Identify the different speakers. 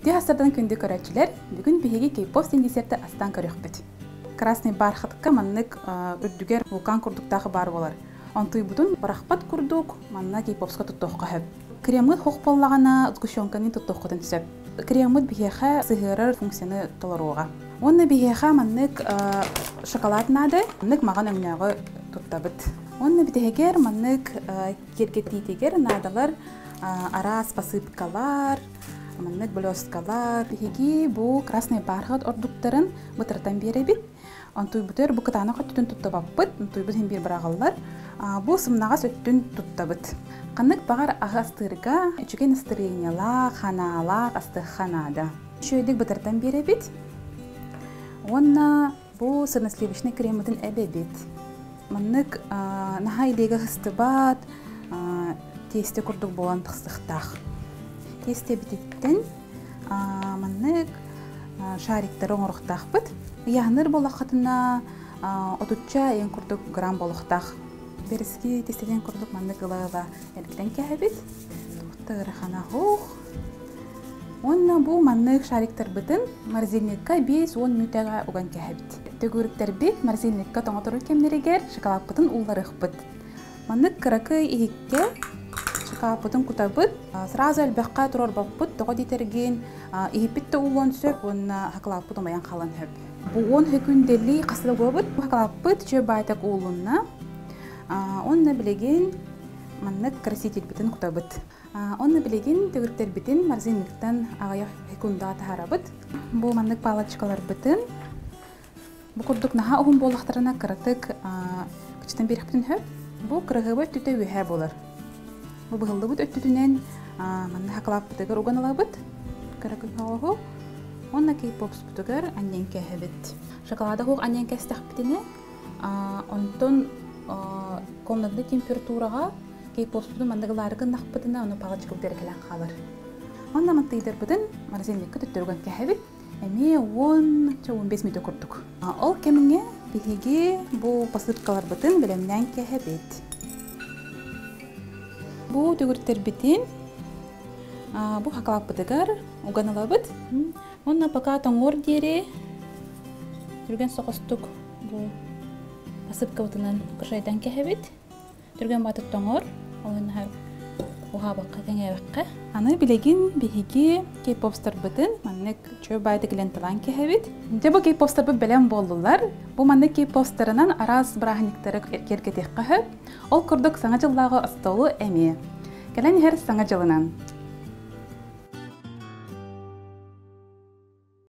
Speaker 1: Үтүө астардан күндү көрөөччүлэр, бүгүн биһиги кей-поп десерти астаан көрүөхпүт. Красный бархатка маннык үрдүгэр вулкан курдуктаах баар буолар. Онтуйбутун барахпат курдук манна кей-попска туттуохха сөп. Креммыт хох буоллаҕына сгущенканы туттуоххутун сөп. Креммыт биһиэхэ сыһыарар функцияны толоруоҕа. Уонна биһиэхэ маннык шоколад наада, маннык маҕан өҥнөөҕү туттабыт. Уонна бүтэһигэр маннык киэргэтиитигэр наадалар араас посыпкалар, маннык блесткалар. Биһиги бу красный бархат ордуктарын бытырытан биэрэбит. Онтуйбутугар бу кытаанах өттүтүн туттабаппыт, онтуйбут иһин биир быраҕаллар. Бу сымнаҕас өттүн туттабыт. Ханнык баҕар аһы астыырга үчүгэй настроениелаах, ханаалаах астыахха наада. Үчүгэйдик бытырытан биэрэбит. Уонна бу сырносливочный креммытын эбэбит. Маннык наһаа илиигэ сыстыбат, тиэстэ курдук буолан тахсыахтаах. Тиэстэбититтэн маннык шариктары оҥоруохтаахпыт. Ыйааһыныр буоллаххытына отучча ыйын курдук грамм буолуохтаах. Бэрэски тиэстэтин курдук маннык ыла-ыла эргитэн кээһэбит. Туохта ыарахана ух. Уонна бу маннык шариктарбытын морозильникка 5-10 мүнүүтэҕэ уган кээһэбит. Төгүрүктэрбит морозильникка тоҥоторор кэмнэригэр шоколадпытын улларыахпыт. Маннык кыракый иһиккэ шоколадпытын кутабыт. Сразу элбэххэ туруорбаппыт, тоҕо диэтэргин иһиппит да уулуон сөп уонна шоколадпыт умайан хаалан сөп. Бу 10 секүндэлии хас да буолабыт. Шоколадпыт үчүгэй баайтак уулунна. Уонна билигин маннык красительбитин кутабыт. Онно билигин төгүрүктэрбитин морозильниктан аҕыйах секундаҕа таһаарабыт. Бу маннык палочкаларбытын бу курдук наһаа уһун буоллахтарына кыратык кычытан биэриэхпитин сөп. Бу кыраһыабай өттүтэ үөһээ буолар. Бу быһыллыбыт өттүтүнэн манна хакалааппытыгар уган ылабыт. Кыра күн Уонна кей-попспутугар анньан кээһэбит. Шоколада хуох анньан кээстэхпитинэ, онтон комнатный температураҕа Кей-попспутун маннык ылаары гыннахпытына, ону палочкабыт эрэ кэлэн хаалар. Онно мантыйдарбытын морозильникка төттөрүгэн кэһэбит. Эмиэ 10-15 мүнүүтэ курдук. Ол кэмҥэ биһиги бу посыпкаларбытын бэлэмнээн кэһэбит. Бу төгүрүктэрбитин бу хакалаппытыгар уган ылабыт. Уонна пока тоҥуор диэри түргэн соҕустук бу посыпкабытынан кушайдан кэһэбит. Түргэн баатык тоҥор, ол иһин уһаабакка кэҥээбэккэ. Аны билигин биһиги кей-попстарбытын маннык чөө баайдык ленталаан кэһэбит. Дьэ бу кей-попстарбыт бэлэм буоллулар. Бу маннык кей-попстарынан араас бырааһынньыктары киэргэтиэххэ сөп. Ол курдук Саҥа дьыллааҕы остуолу эмиэ. Кэлэн иһэр Саҥа дьылынан!